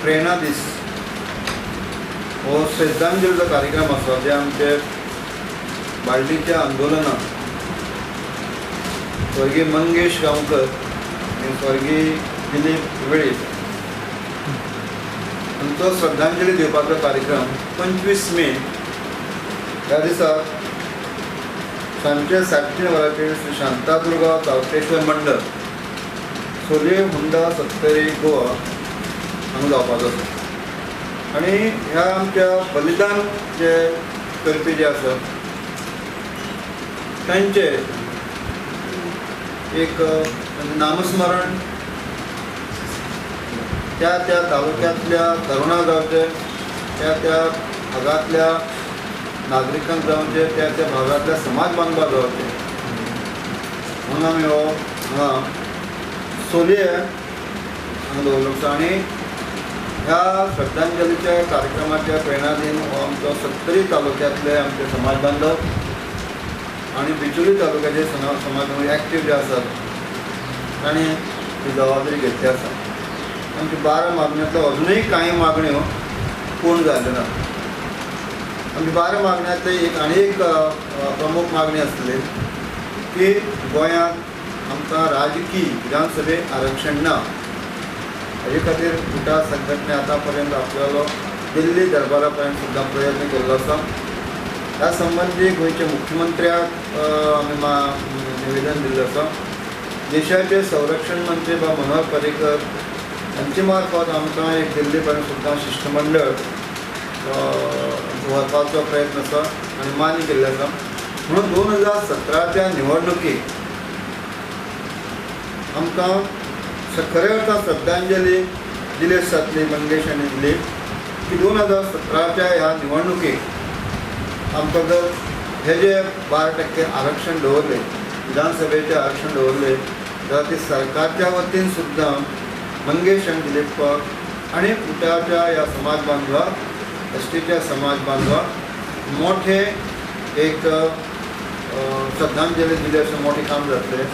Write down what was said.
प्रेरणा दीस हो श्रद्धांजलीचो कार्यक्रम आसा, जे आमचे बाळडीच्या आंदोलनाक स्वर्गीय मंगेश गांवकर आनी स्वर्गीय दिलीप वेळीप हांचो श्रद्धांजली दिवपाचो कार्यक्रम 25 मे ह्या दिसा सांजचे 3:30 वरांचेर श्री शांतादुर्गा चावटेश्वर मंडळ सोलये होंडा सत्तरी गोवा हांगा जावपाचो आसा। आनी ह्या आमच्या बलिदान जे करपी जे आसा तांचे एक नामस्मरण त्या त्या तालुक्यांतल्या तरुणा जावचे, त्या त्या भागांतल्या नागरिकांक जावचे, त्या त्या भागांतल्या समाज बांधवा जावचे म्हणून आमी हो हांगा सोलये हांगा दवरलो आसा। आनी ह्या श्रद्धांजलीच्या कार्यक्रमाच्या प्रेरणा दिन हो आमचो सत्तरी तालुक्यांतले आमचे समाज बांधव आनी बिचोली तालुक्याचे समाज बांधव एक्टीव जे आसात तांणी ही जबाबदारी घेतली आसा। आमची 12 मागण्यांतल्यो अजुनूय कांय मागण्यो पूर्ण जाल्यो ना। आमची 12 मागण्यांतली एक आनी एक प्रमुख मागणी आसली की गोंयांत आमकां राजकीय विधानसभेक आरक्षण ना, हाजे खातीर उटा संघटने आतां पर्यंत आपल्यालो दिल्ली दरबारा पर्यंत सुद्दां प्रयत्न केल्लो आसा। ह्या संबंदी गोंयच्या मुख्यमंत्र्याक आमी निवेदन दिल्लें आसा। देशाचे संरक्षण मंत्री बा मनोहर पर्रीकर हांचे मार्फत आमकां एक दिल्ली पर्यंत सुद्दां शिश्टमंडळ व्हरपाचो प्रयत्न आसा आनी मान्य केल्लें आसा। म्हणून 2017च्या निवडणुकीक आमकां खऱ्या अर्थान श्रद्धांजली दिली जातली मंगेश आनी दिलीप की 2017च्या ह्या निवडणुकीक आमकां जर हे जे 12% आरक्षण दवरलें, विधानसभेचें आरक्षण दवरलें जाल्यार ती सरकारच्या वतीन सुद्दां मंगेश आनी दिलीपाक आनी उटाच्या ह्या समाज बांधवाक, एसटीच्या समाज बांधवाक मोठें एक श्रद्धांजली दिली अशें मोठें काम जातलें।